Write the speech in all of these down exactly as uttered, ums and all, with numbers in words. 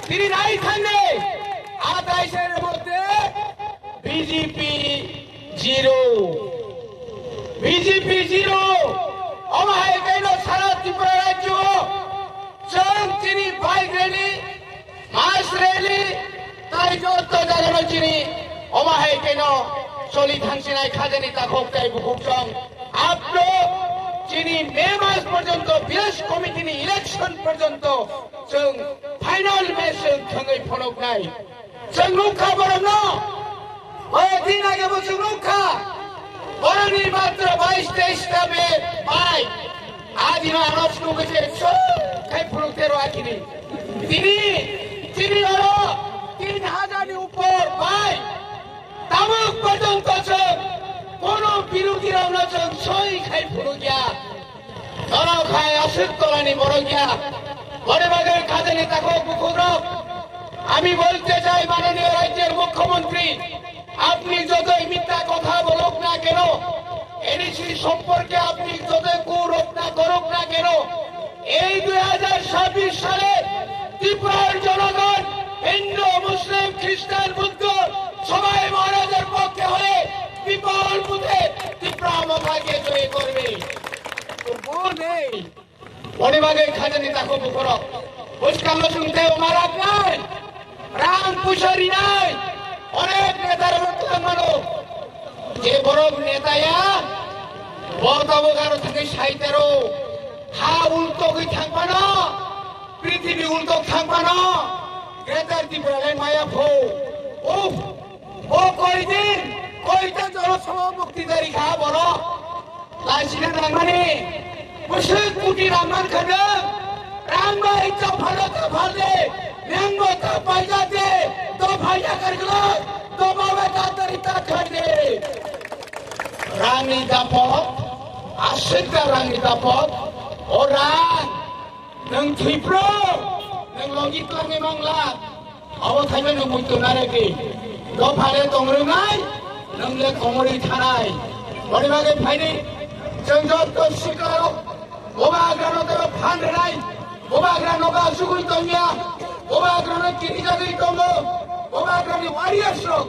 Tini nai thangni atais ni moddhe B J P zero, B J P zero. Omo hai khe no sara Tripura rajyo chwng chini bike rally, mass rally, tai jotto jagano chini omo hai khe no choli thangsinai khajani takhuk tai bukhuk chwng. Apno chini May mas porjonto village committee ni election porjonto chwng final match chwng thangwi phunuknai. Chwng nukha borokno, o din age bo chwng nukha, borokni matro bais teis ta be bai. Adino ano chwng nukha je chwng khai phunuk tero akini. Tini, tini oro tin hajar ni upor bai. Tabuk porjonto chwng kono birodhi rokno chwng soi khai phunukya. Norok hai aswk tolani borok ya. Boni bagwi khajani takhuk bukhukrok, আমি বলতে চাই মাননীয় রাজ্যের মুখ্যমন্ত্রী, আপনি যতই মিথ্যা কথা বলুক না কেন, এনইসি সম্পর্কে আপনি যতই কুরচনা করুক না কেন, এই দুই হাজার ছাব্বিশ সালে ত্রিপুরার জনগণ হিন্দু, মুসলিম, খ্রিস্টান, বুদ্ধ সবাই মহারাজের পক্ষে হয়ে বিপুল ভোটে ত্রিপুরা মথাকে জয়ী করবে। Boni bagwi khajani takhuk bukhukrok. Bwskango chwng tei umarok nai, rang puisa rinai, onek neta rok twlang mano. Je borok neta ya, bo tabuk aro thangwi sai tero. Ha ultogwi thang mano, prithibi ultok thang mano. Greater Tipraland maya pho. Uff, bo koi din, koita jolo sobo mukti dari kha borok. Laisina nangmani, bwswk kuti rang mankha nwng, rang bai chaphalo chaphal de, nwng bo ta paijak de, dopha yakar glak, dopha bai ta tari ta khan de. Rangni dapot, aswk da rangni dapot, o rang, nwng thwipro, nwng logi twlangwi mangla. Abo thaino nwng muitu narwgwi. Dophale tong rwnai, nwng le komorwi thanai. Boni bagwi phaini, chwng jotto siklarok, bobagrano tebo phan rwnai, bobagrano asugwi tongya, bobagrano kirijagwi tongo, bobagrani warriors rok,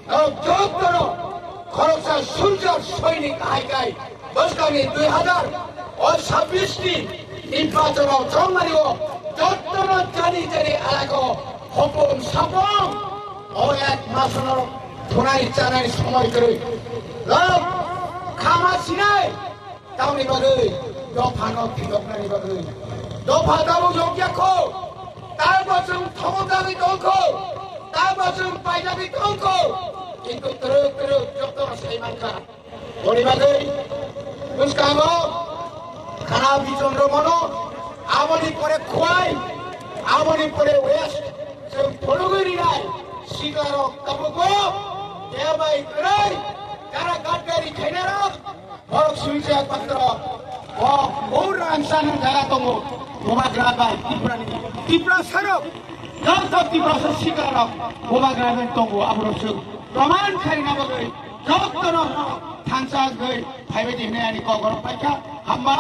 norok jottono khoroksa soldier soinik hai kai. Bwskangni dui hazar o sabbish ni nirbachon o chongmani o jottono jani jani alaka o hopong sapong o ek masono thunai chanai somoi kwrwi. Lok khama sinai tamni bagwi dophano thidoknani bagwi. Dopha tabuk yokya kho, tabo chwng thogo jagwi tong kho, tabo chwng paijagwi tong kho, kintu twrwk twrwk jottono sai mankha. Boni bagwi bwskango khana bijon rwmano, aboni pore khwai, aboni pore west, chwng phunugwi rinai siklarok tabukbo kebai kwrwi jara gadgari khainarok borok swijak patro o hur rangsan jaga tongo. Bubagra bai Tripurani, Tripura sarok jotto Tripura sa siklarok Bubagra bai tongo, aborok chwng proman khaina bagwi jottono thansa gwi phaibai di hinwi ani kok oro paikha. Hamba.